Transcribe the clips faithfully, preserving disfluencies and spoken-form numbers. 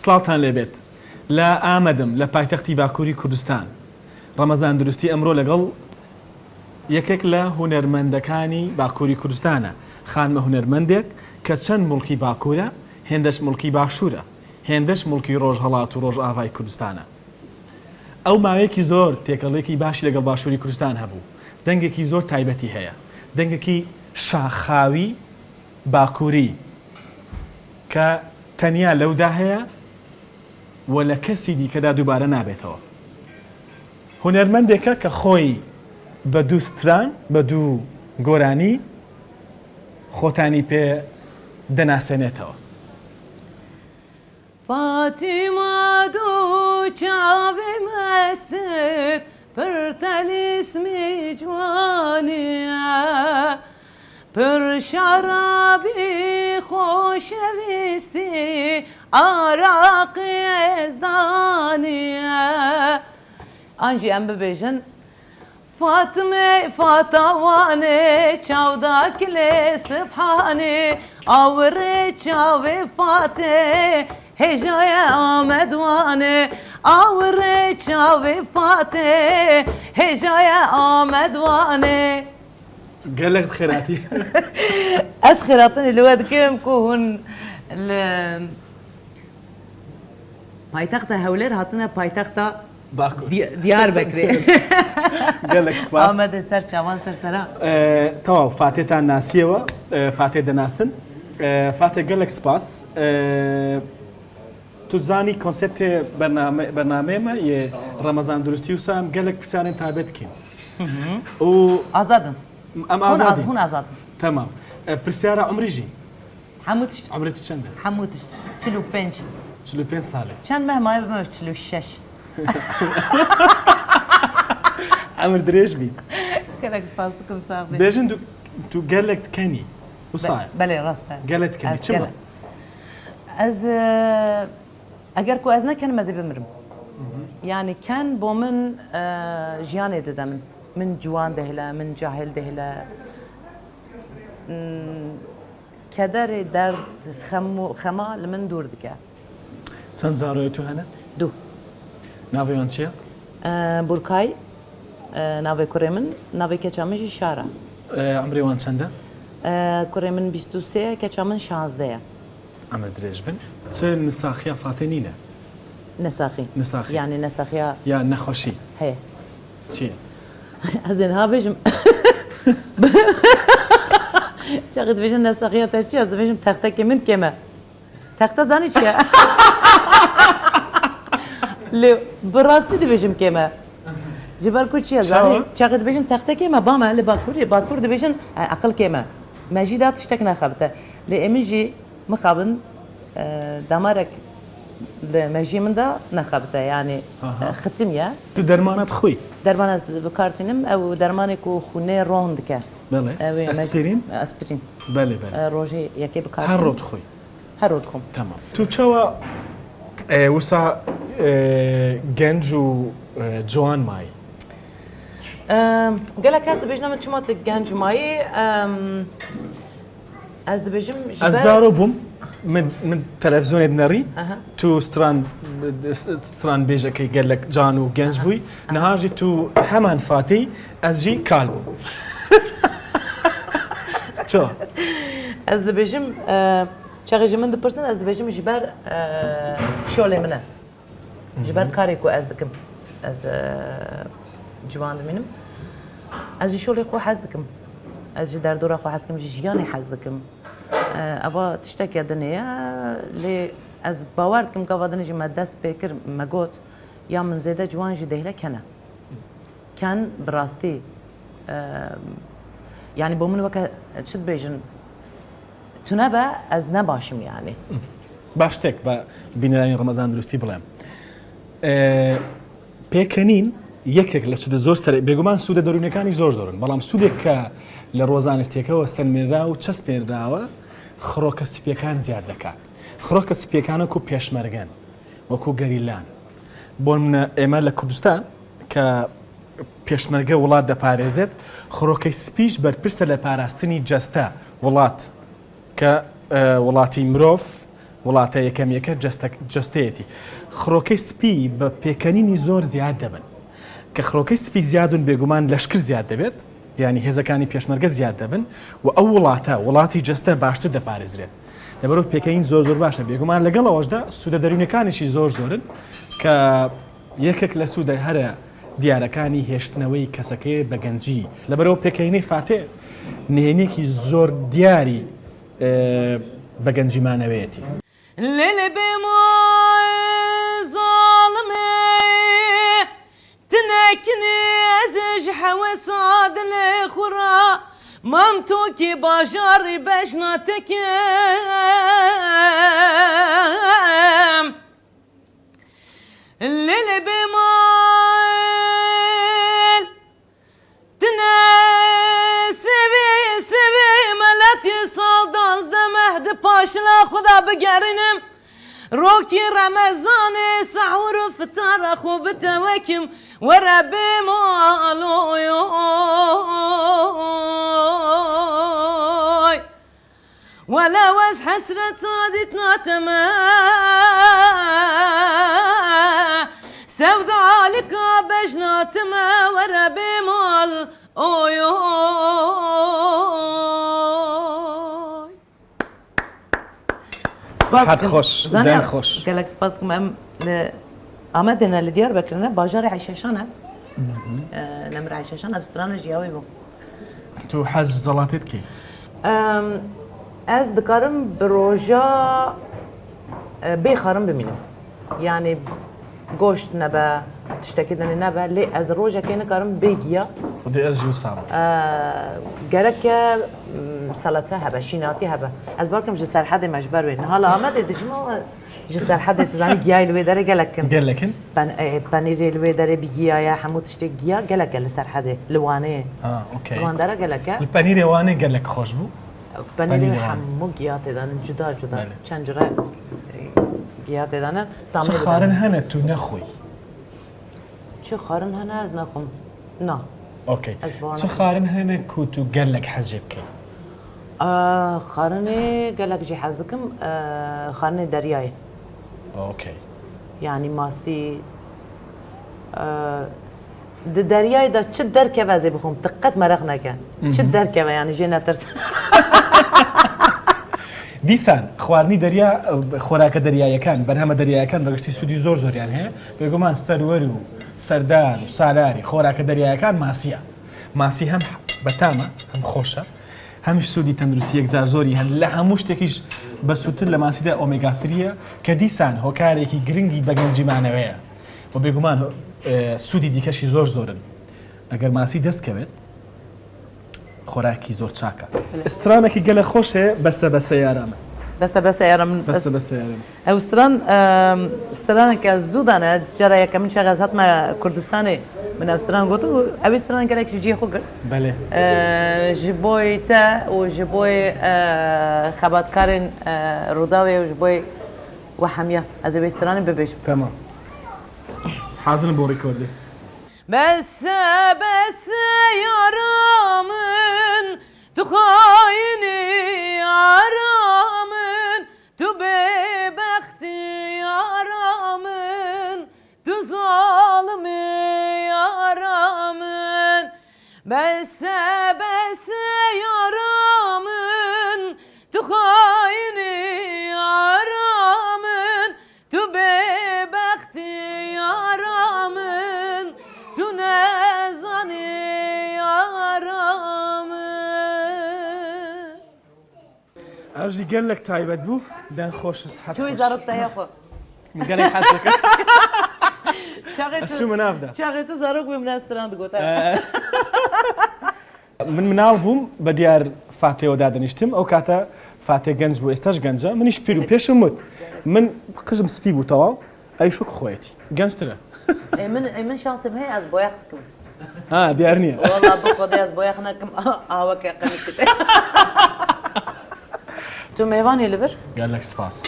سڵاوتان لێبێت. لە ئامەدم، لە پایتەختی باکووری کوردستان. ڕەمەزان دروستی ئەمڕۆ لەگەڵ یەکێک لە هونەرمەندەکانی باکووری کوردستانە. خانمە هونەرمەندێک کە چەند مڵکی باکوورە، هێندەش مڵکی باشوورە، هێندەش مڵکی ڕۆژهەڵات و ڕۆژاڤای کوردستانە. ئەو ماوەیەکی زۆر تێکەڵێکی باشی لەگەڵ باشووری کوردستان هەبوو. دەنگێکی زۆر تایبەتی هەیە. دەنگێکی شاخاوی باکووری کە تەنیا لەودا هەیە و لە کەسی دیکەدا دووبارە نابێتەوە. هونەرمەندێکە کە خۆی بە دوو ستران، بە دوو گۆرانی خۆتانی پێ دەناسێنێتەوە. Fatima du çavê mestêt pir telîsmî ciwanî ye, pir şerabî xoşewîstî araqî êzdanî ye. An jî em bibêjin. Fatmê Fatawanê çavda kilê Sibhanê, awirê çavê Fatê hêjaya Amedwanê, awirê çavê Fatê hêjaya Amedwanê. Gelek bi xêratî. Ez xêratinê li we dikim ku hûn li paytexta Hewlêr hatine paytexta Bakur. Di- Diyarbekirê. Gelek spas. Amedê ser çavan ser sera. Ee, tamam, Fatê te nasiyewa. Ee, Fatê de nasin. Ee, Fatê gelek spas. Ee, tu zanî konseptê bername, bernameyê me yê Ramazan Durustî wisa em gelek pisyarên taybet dikin. Û Azad in. Em Hûn azad az, in. Hûn azad in. Tamam. Ee, pisyara umrî jî. Hemû tişt. Umrê tu çend e? Hemû tişt. Çil û pênc. Çil û pênc sal e. Çend meh maye bime çil û şeş. Emir dirêj bî. Gelek spas dikim sax bî. Bêjin tu, tu gelek dikenî. Wisa ye. Be- Belê rast e. Gelek dikenî. Ez Çima? gelek. Ez e, eger ku ez nekenim ez ê bimirim. Yani ken bo min e, jiyanê dide min. Min ciwan dihle, min cahil dihle. Hmm, Kederê derd, xem û xema li min dûr dike. Çend zaroyê tu hene? Du. Navê wan çi ye? E, Burkay, e, navê kurê min, navê keça min jî Şara. Ee, Umrê wan çend e? E, kurê min bîst û sê ye, keça min şazdeh ye. Emir dirêj bin. Çi nisaxiya Fatê nîne? Nesaxî. Nisaxî. Yani nesaxiya Ya nexweşî. Heye. Çi ye? Ez ê niha bêjim. Çaxê dibêjin nesaxiya te çi ye? Ez dibêjim textekê min kêm e. Texte zanî çi ye? Lê bi rastî dibêjim kêm e. Ji ber ku çi ye Çawa? Zanî? Çaxê dibêjin texte kêm e, bame li Bakurê, Bakur dibêjin e, eqil kêm e. Me jî da tiştek nexebite. Lê ê min jî mixabin e, damarek li mejiyê min de nexebite. Yani Aha. e, xitim ye. Tu dermana dixwî? Derman ez bi kar tînim, ew dermanê ku xwînê ron dike. Belê. Ew ê mec- Aspirîn? Aspirîn. Belê belê. E, Rojê yekê bi kar Her tînim. roj dixwî. Her roj dixwim. Tamam. Tu çawa e, wisa e, genc û e, ciwan mayî? Em, gelek kes dibêjin min çima tu genc mayî? Em, ez dibêjim ji Ez ber- zaro bûm, min, min televîzyonê dinerî, Aha. Tu stran, stran bêjekê gelek can û genc bûyî. Niha jî tu heman Fatî, ez jî kal bûm. Ço? Ez dibêjim, e, çaxê ji min dipirsin, ez dibêjim ji ber e, şolê min e. Ji ber karê ku ez dikim, ez e, ciwan dimînim. Ez ji şolê xwe hez dikim. Ez ji derdora xwe hez dikim, ji jiyanê hez dikim. E, eva tişteke dinê ye, lê ez bawer dikim gava dinê jî me dest pê kir, me got, ya min zêde ciwan jî dêhle kene. Ken bi rastî, e, yani bo min weke çi dibêjin, tune be ez ne baş im yani. Baş tek be bînerayên Remezan Durustî biڵێم. Ee, pêkenîn yekek لە سوودە زۆر سەر بێگومان سوودە دەروونەکانی زۆر زۆرن، بەڵام سوودێک کە لە ڕۆزانشتێکەوە سەلمێنرا و چەسپێنراوە خڕۆکە سپیەکان زیاد دەکات. خڕۆکە سپیەکان وەکو پێشمەرگەن، وەکو گەریلان. بۆ نمونە ئێمە لە کوردستان کە پێشمەرگە وڵات دەپارێزێت، خڕۆکەی سپیش بەرپرسە لە پاراستنی جەستە وڵات کە وڵاتی مرۆڤ وڵاتە یەکەم یەکە جەستە-، جەستەیەتی. خڕۆکەی سپی بە پێکەنینی زۆر زیاد دەبن. کە خڕۆکەی سپی زیاد بن، بێگومان لەشکر زیاد دەبێت، یعنی هێزەکانی پێشمەرگە زیاد دەبن و ئەو وڵاتە، وڵاتی جەستە باشتر دەپارێزرێت. لەبەرەوە پێکەنین زۆر زۆر باشە. بێگومان لەگەڵ ئەوەشدا سوودە دەروونەکانیشی زۆر زۆرن کە یەکێک لە سوودە هەرە دیارەکانی هێشتنەوەی کەسەکەی بە گەنجی. لەبەرەوە پێکەنینی فاتێ نهێنیەکی زۆر دیاری، ئێ، بە گەنجی مانەوەیەتی. Lê lê bê ma zalimê, tu nekinî ez ê ji hewesa dilê xwe re mantokê bajarî bejna te kim. Lê lê bê mal, tine sivê, sivê meletî sal dazdeh meh di paşila xwe de bigerînim. Rokî Remezanê sehûr û fitara xwe bitewekim, were bê mal oy, oy, oy. Welew ez hesreta dîtina te me, sewdalika bejna te me, were bê mal, oy, oy. Spas Sihet dikim. Xweş, Zanya, deng xweş. Gelek spas dikim. Em li Amedê ne, li Diyarbekir ne, bajarê Eyşeşan e. Hı hı. E, Nemir Eyşeşan, ev strana jî ya wê bû. Tu hez ji zelatê dikî? Em, ez dikarim bi roja, e, bê xwarin bimînim. Yani goşt nebe, tiştekî dinê nebe, lê ez rojekê nikarim bê giya. Xwedê ez jî wisa bim. E, gereke, m, selate hebe, şînatî hebe. Ez bakim ji Serhedê me ji ber wê. Niha li Amedê dijim ama ji Serhedê, tu zanî, giyayê li wê derê gelek in. Gelek in? Pen-, e, penîrê li wê derê bi giya ye, hemû tiştê giya gelek e li Serhedê, li Wanê. Ha, okey. Li wan dera gelek e. Li penîrê Wanê gelek xweş bû. Penîrê Penîrê Wanê. Hemû giya tê de ne, cuda cuda. Belê. Çend cure, e, giya tê de ne. Tamê Çi dide xwarin ne. Hene tu nexwî? Çi xwarin hene ez naxwim? Na. Okey. Ez bawer Çi nakim. Xwarin hene ku tu gelek hez jê bikey? Aa, xwarinê gelek jê hez dikim, aa, xwarinê deryayê. Okey. Yani masî, aa, di deryayê de çi derkeve ez ê bixwim, tu qet meraq neke. Çi Mhm. Derkeve yani jê netirs. Dîsan, xwarinî derya, xoraka deryayekan, berhema deryayekan bi giştî sûdî zor zor yani heye. Bêguman serwer û serdar û salarî xoraka deryayekan masiya. Masî hem betam e, hem xweş e, hem ji sûdî tenduristî yekcar zorî hene. Li hemû ştekî ji besûtir li masî de omega three ye, ke dîsan hokarekî giringî be gencî manewe ye. Û bêguman, e, sûdî dîkeşî zor zor in. Eger masî dest kevêt, xorakî zor çak e. Stranekî gelek xweş e, Bese Bese Yara Min. Bese Bese Yara Min. Bese Ez Bese Yara Min. Ew stran, em, straneke zû de ne, cara yekemîn şex ez hatime Kurdistanê, min ew stran gotin û ew ê stran gelek ji cihê xwe girt. Belê. E, ji boy te û ji boy, e, xebatkarên, e, Rûdawê û ji boy we hemiya ez ê wê stranê bibêjim. Tamam. Hazir im bo rekordê. Bese bese yara min, tu xayinî yara min, tu bêbextî yara min, tu zalimî yara min. Bese bese yara min, tu xayinî yara min, tu bêbextî yara min, tu nezanî yara min. Ev jî gelek taybet bû. Den xweş û sihet Tu xweş. Zarok te ya xwe. Min gelek hez dikir. Çaxê Ez tu, çûme nav de. Çaxê tu zarok bû, min ev stran digot. Ee, Min minal bûm, be diyar Fatê we dadeniştim. Ew kate Fatê genc bû, êsta jî genc e. Min îş pîr û pêşim wit. Min qijim spî bû, tewaw. Ew şok xweyetî. Gençtir e. Ê min, ê min şansê min heye, ez boyax dikim. Ha, diyar niye. Walla bi Xwedê ez boyax nekim, aweke qemisî te. Tu mêvanî li vir? Gelek spas.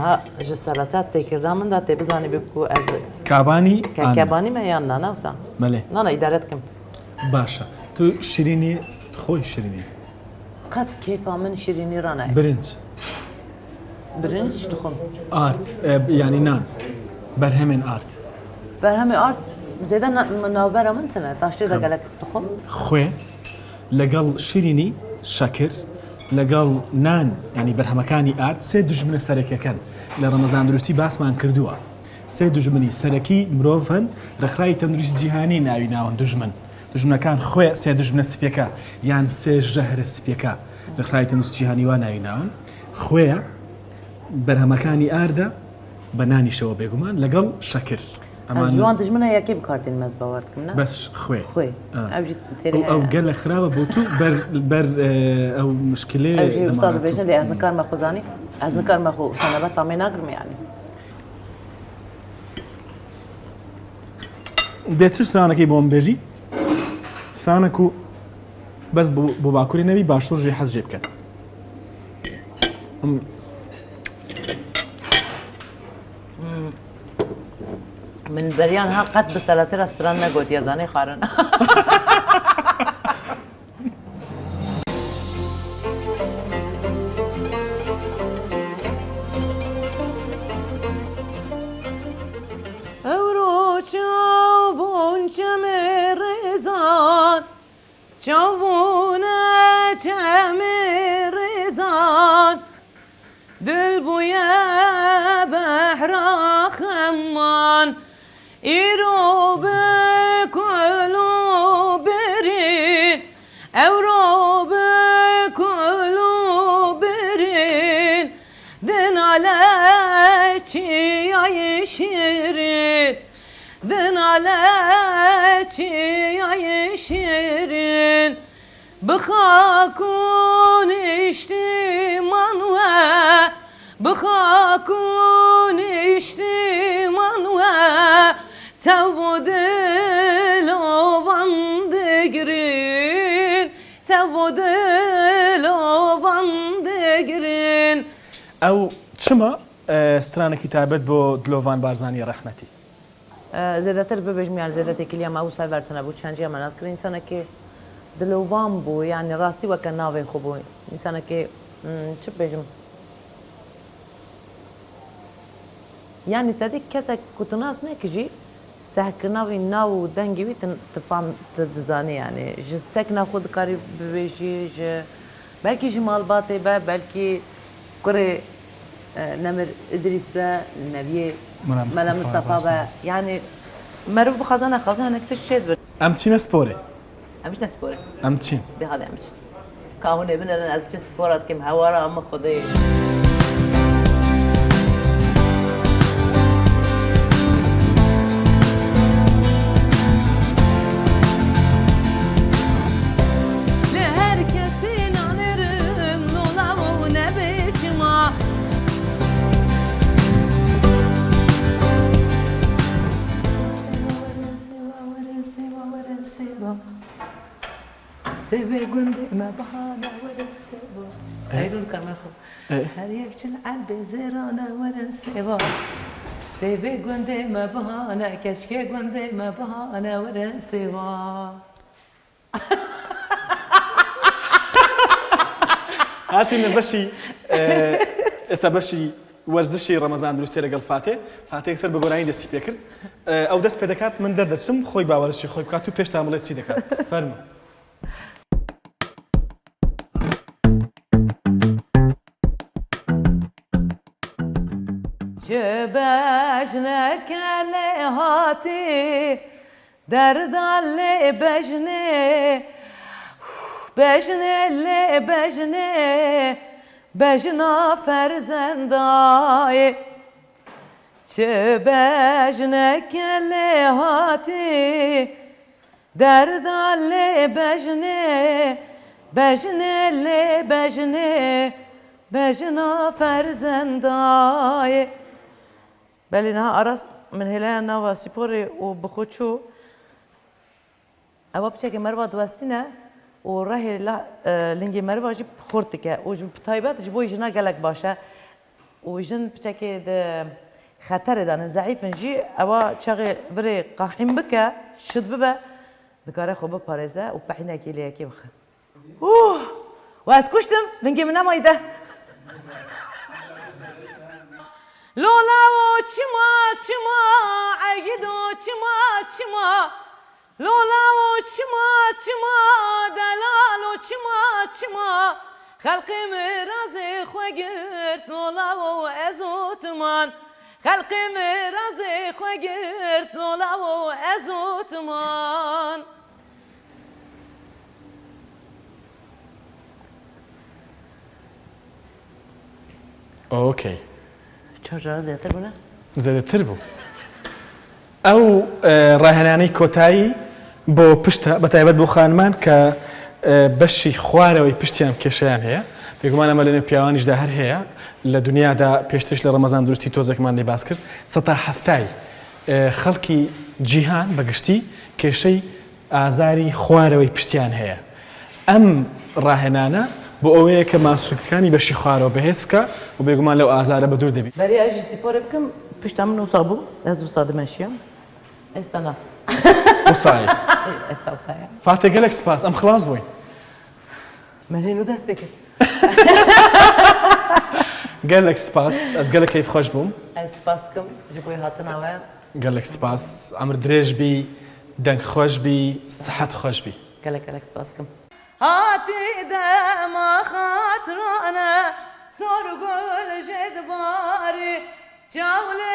Ha, ji sereta têkirina min de tê bizanî bî ku ez Kabanî ke-, kebanî me yan na, ne wisa? Belê. Na, na, îdare dikim. Baş e. Tu şirînî, tu xwe şirînî. Qet kêfa min şirînî re nayê. Birinc. Birinc dixwim. Art. E, yanî nan. Berhemên art. Berhemê art zêde na-, navbera min tune. Taştê de gelek dixwim. Xwê. Legal şirînî, şekir. Legal nan, yanî berhemekani art. Sê dijmine serekeken. Li Remezan Durustî basman kirduwa. Sê dijminî serekî mirov hin, Rexrayî Tenduristî Cîhanî navî nawin dijmin. Dijminekan xwê, sê dijmine spiyeke, yan sê jehre spiyeke. Rexrayî Tenduristî Cîhanî wa navî nawin. Xwê ye, berhemekani arde, be nanî şewe bêguman, legal şekir. Ez ji wan dijmine yekê bi kar tînim, ez bawer dikim, ne? Bes xwê. Xwê. Ha. Ev jî têrê Ew, ew heye. Gelek xirab e bo tu, ber, ber e, ew mişkilê Ev jî wisa dimane tu. Dibêjin dê ez nikarime xwe zanî. Ez nikarime xwe wisa nebe tamê nagirim yani. Dê çi stranekî bo min bêjî? Stranek ku bes bo, bo Bakurê nebî, Başûr jî hez jê bike. Hmm. Min beriya niha qet bi selatê re stran negotiye, zanê xwarin. Ewro çaw bûn çemê rêzan, çaw bûne çemê rêzan, dil bûye behra xeman. Îro bi kul û birîn, ewro bi kul û birîn, dinale çiyayê şîrîn, dinale çiyayê şîrîn. Bi xak û niştiman we, bi xak û niştiman we, tev û dilovan digrin, tev û dilovan digrin. Ew çima, e, stranekî taybet bo Dilovan Barzanî rehmetî? Zêdetir bibêjim, yani zêde têkiliya me wisa ver tune bû, çendiya me nas kir. Însanekî dilovan bû, yani rastî weke navê xwe bû. Însanekî, hmm, çi bibêjim? Yani te dî kesek ku tu nas nekî jî, sehkirina wî nav û dengê wî tu, tu fam, tu dizanî yani. Ji sekna xwe dikarî bibêjî, ji Belkî ji malbatê be, belkî kurê, e, Nemir Îdrîs be, neviyê Mela Mela Mistefa Mistefa be. Barzanî. Yani meriv bixwaze nexwaze hinek tişt çê dibir. Em çîne sporê. Em çîne sporê. Em çîn. Dê hadi em çîn. Ka hûn ê binerin ez çi spora dikim, hewara min Xwedê. Li her kesî nanêrim, nola û nebe çima. Sêvê gundê me bihane werin sêva. Ê. Eyrûn karmê xwe. Ê. Her yek çil erdê zêrane werin sêva. Sêvê gundê me bihane, keçikê gundê me bihane werin sêva. Hatîne beşî, e, êsta beşî werzişî Remezan Durustî lê gel Fatê. Fatê ser bi goranî destî pê kir. E, ew dest pê dekat, min derderçim, xwe bawerişî xwe bikat û pêş tamilê çî dekat. Fermo. Ji bejneke lê hatî, derda lê bejnê, bejnê lê bejnê, bejna ferzendayê. Çi bejneke lê hatî, derda lê bejnê, bejnê lê bejnê, bejna ferzendayê. Belê niha Aras min hêlaya nava sîporê û bi xwe çû. Ewa piçekê meriva diwestîne û rehê la, e, lingê meriva jî xurt dike û ji, bi taybet ji bo jina gelek baş e. û jin piçekê di xeterê de ne, zeîf in jî, ewa çaxê virê qahîn bike, şit bibe, dikare xwe biparêze û pehînekî lê yekê bixe. Uh! Wa ez kuştim, vingê min nemayî de. Lola o çima çima, egido çima çima. Lola o çima çima, delal o çima çima. Xelqê min razê xwe girt, lola o ez û timan. Xelqê min razê xwe girt, lola o ez û timan. Okey. Çar cara zêdetir bûne? Zêdetir bû. Ew, e, ڕاهێنانەی کۆتایی بۆ پشتە، بە تایبەت بۆ خانمان کە، e, بەشی خوارەوەی پشتیان کێشەیان هەیە. بێگومان ئەمە لە نێو پیاوانیشدا هەر هەیە. لە دنیادا پێشترش لە ڕەمەزان دروستی تۆزێکمان لێ باس کرد. سەتا حەفتای، e, خەڵکی جیهان بەگشتی کێشەی ئازاری خوارەوەی پشتیان هەیە. ئەم ڕاهێنانە بۆ ئەوەیە کە ماسولکەکانی بەشی خوارەوە بەهێز بکە و بێگومان لەو ئازارە بە دوور دەبی. Berê ez jî spor bikim, pişta min wisa bû, ez wisa dimeşiyam. Êsta na. Wisa ye. Êsta wisa ye. Fatê, gelek spas, em xilas bûyn. Me hê nû dest pê kir. Gelek spas, ez gelek keyfxweş bûm. Ez spas dikim ji bo hatina we. Gelek spas. Emir dirêj bî, deng xweş bî, sihet xweş bî. Gelek gelek spas dikim. Hatî dema xatirane, sor gul jê dibarî, çaw li